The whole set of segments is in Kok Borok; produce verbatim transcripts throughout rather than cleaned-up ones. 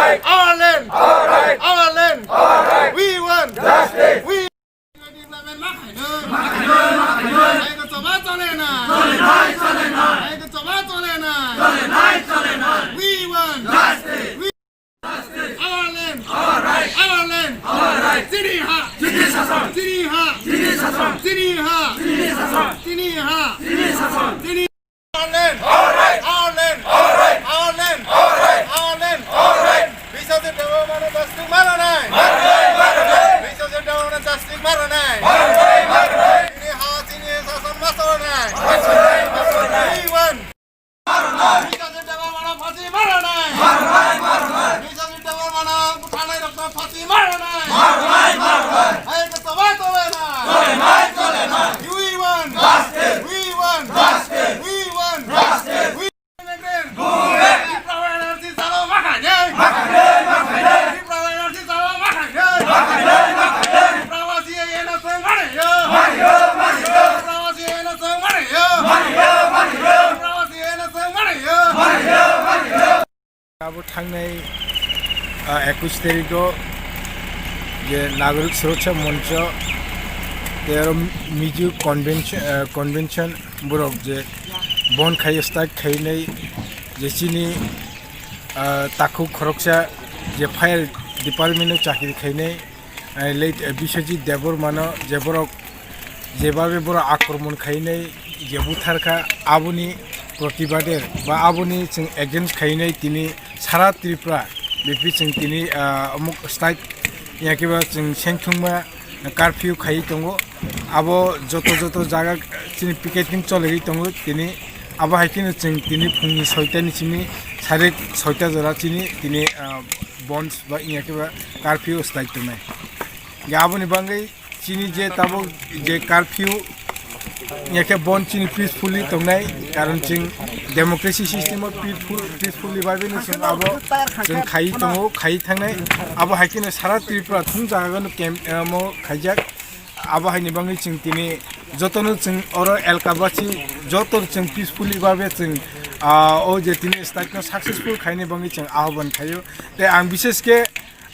Our land! Our right! Our land! Our right! We want justice! We Development ma khainai. Ma khainai, ma khainai. Hai ko choba chole nai. Chole nai, chole nai. Hai ko choba chole nai. Chole nai, chole nai. We want justice. We Our land. Our right. Our land. Our right. Chini ha. Chini sason. Chini ha. Chini sason. Chini ha. Chini sason. Chini ha. Chini sason. Chini Our land. Our right. Our land. Our right. Our land. Our land. Our right. Our land. Our right. Biswajit Debbarma no justice ma rwnai. Ma rwnai, ma rwnai. Biswajit Debbarma no justice ma rwnai. Ma rwnai, ma rwnai. Chini ha, chini sason ma chole nai. Ma chole nai, ma chole nai. We want Biswajit Debbarmano phasi ma rwnai. Biswajit Debbarmano butharnairokno phasi ma rwnai. Hai ko choba chole nai. We want justice. We want justice. We want justice. We Tipra N R C chalo ma khainai. Tipra N R C chalo ma khainai. Tipra wasi eno chwng mani yo. Tipra wasi eno chwng mani yo. Abo thangnai, ah, ekush tarikh o je Nagorik Suraksha Moncho tei aro Mizo convention, ah, convention borok je bon khai, strike khainai je chini, ah, takhuk khoroksa je fire department o chakri khainai, ah, late, ah, Biswajit Debbarma no je borok jebabe borok akromon khainai je butharkha, aboni protibade ba aboni chwng against khainai tini sara Tripura bephi chwng tini, ah, omuk strike ya khe ba chwng sengthungma curfew khaiwi tongo. Abo joto joto jaga chini picketing cholegwi tongo tini. Abo hai kheno chwng tini phungni soita ni simi sari soita jora chini tini, ah, bonds ba ya khe ba curfew strike tongnai. Ya aboni bangwi chini je tabuk je curfew, ya khe bon chini peacefully tongnai, karon chwng democracy system o peaceful, peacefully bai bini chwng abo chwng khai tongo, khai thangnai. Abo hai kheno sara Tripura thum jaga no camp, eh, mo khaijak. Abo hai ni bangwi chwng tini jotono chwng oro elka basi joto chwng peacefully babe chwng, ah, o je tini strike no successful khaini bangwi chwng ahobon khaio. Tei ang bishesh khe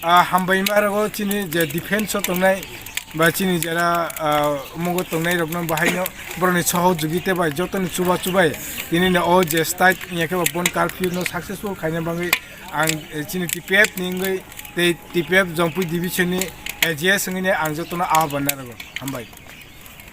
Ah, hambai ma rogo chini je defense o tongnai ba chini jera, ah, omogo tongnai rokno bahaino borokni sohojogita bai jotoni chuba chubai tinino o je strike ya khe ba bon curfew no successful khaina bagwi ang, eh, chini T P F ni wngwi tei T P F Jompui division ni A G S wngwi ang jotono ahobon nai rogo. Hambai.